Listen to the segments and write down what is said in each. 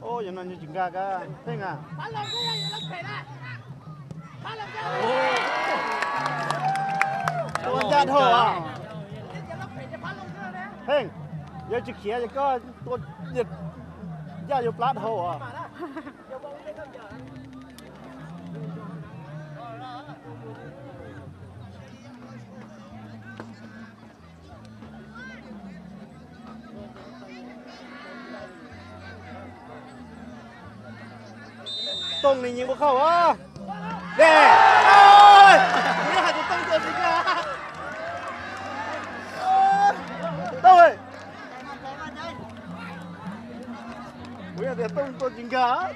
Ub, yog no nws tsis nkag ka, Pheej a. Tua ncaj dhau a. Pheej, yog tsis khiav ces koj tua ncaj yuav plab dhau a. Tooj nws nyiam ua qhauj a. Kuv yeej hais tias Tooj tua tsis nkag. Tooj, kuv yeej tias Tooj tua tsis nkag.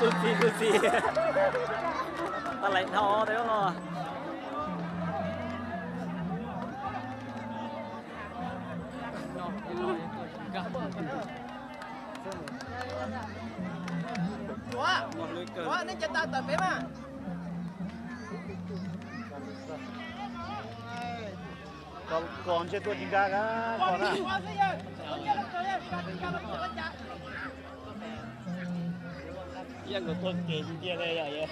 Xu txiv, xu txiv. Tau laiv dhau tej no. Nej cov tau tawm pem mas. Kom ntshe tua tsis nkag, kom na. Yeej nkaus tuaj kev cia li yom.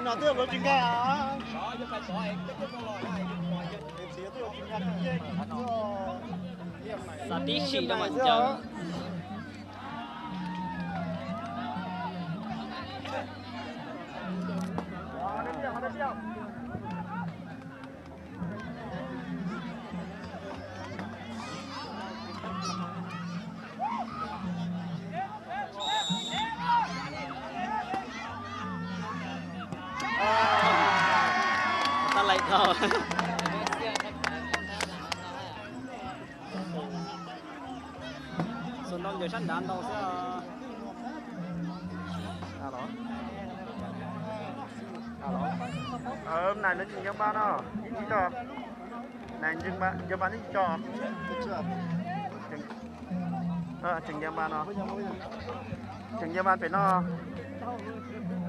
No twb yuav tsis nkag. Xav tib si no mas ncaws. Tau laiv dhau. Xuas ntau ncaws sab nrad ntau xwb. Nais no tseem ncaws npas no, ib tsis tso. Nais ncaws npas tib tsis tso. Tseem ncaws npas no. Tseem ncaws npas pem no.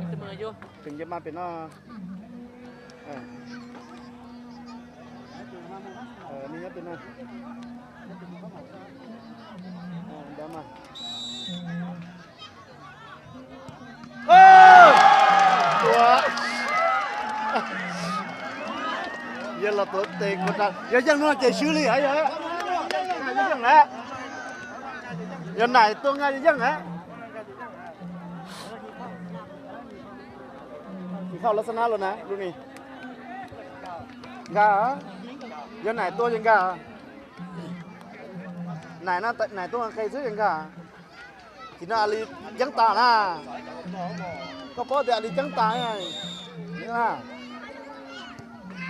Tseem ncaws npas pem no. Nej nyob pem no. Ntawd mas. Ua, yog los tuav tes kuv, yog yeej no ces swb li, yog yeej na. Yog Nais tua nkag yog yeej na. Tsis khau los xab nab los na lub ni. Nkag, yog Nais tua ces nkag. Nais no Nais tuaj nqe xwb nkag. Tim no Ali ceeb tas na. Koj paub tias Ali ceeb tas.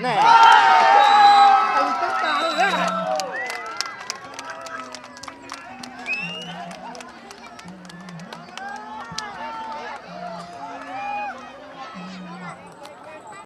Nais.